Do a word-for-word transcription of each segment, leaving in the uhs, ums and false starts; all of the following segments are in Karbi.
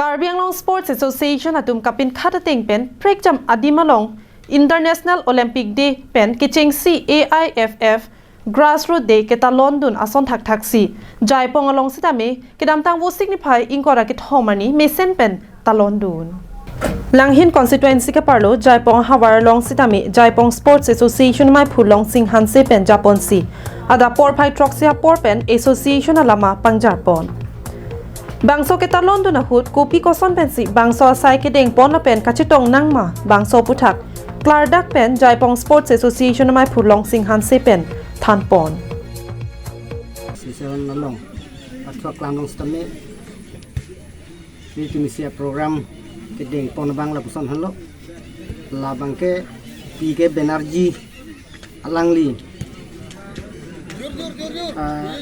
Karbi Anglong Sports Association atum kapinkhat ateng pen prekjam adim along International Olympic Day pen kechengsi A I F F Grassroot Day ketalon dun ason thakthak si Jaipong along sitame kedamtang Vosik niphai ingkoi ra kethom arni mesen pen talon dun. Langhin constituency keparlo Jaipong havar along sitame Jaipong Sports Association maiphu Longsing Hanse pen japon si adap porphai throksi apor pen association alama pangjarpon. Bangso ketalon dun ahut kopi koson pensi bangso asai kedengpon lapen kachetong nangma bangso aputhak klardak pen Jaipong Sports Association maiphu Longsing Hanse pen thanpon. Association along pathu aklam along sitame nelitum isi aprogram kedengpon abang lapuson henlo. Labang ke P K Banerjee alangli ah,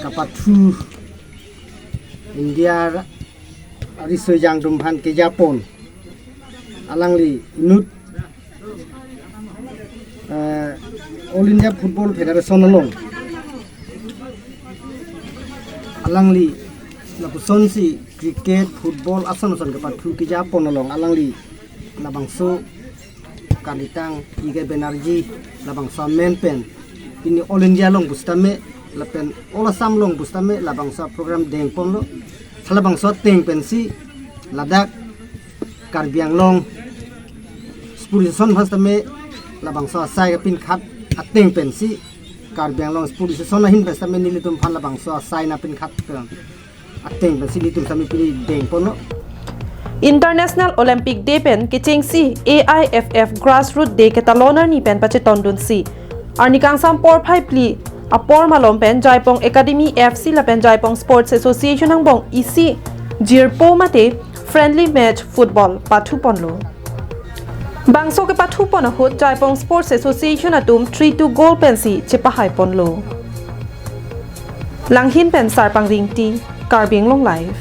kapathu India riso ejang atum aphan kejapon. Alangli inut eh, All India Football Federation along alangli lapuson si cricket, football ason ason kepathu kejapon along alangli labangso kalitang P K Banerjee labangso amen pen pini All India along pusitame lapen All Assam along pusitame labangso program dengponlo. Halabangso ateng pensi ladak Karbi Anglong Sports Association aphan sitame labangso asai kapinkhat ateng pensi Karbi Anglong Sports Association ahin pen sitame nelitum aphan labangso asai napinkhat pen ateng pensi nelitum sitame pini dengponlo. International Olympic Day pen kechengsi A I F F Grassroot Day ketalon arni pen pachetong dun si arni kangsam porphai phli apor malom pen Jaipong Academy F C lapen Jaipong Sports Association angbong isi jirpo mate friendly match football pathuponlo. Bangso kepathupon ahut Jaipong Sports Association atum three two goal pensi chepahaiponlo. Langhin pen Sarpang Ringti, Karbi Anglong Live.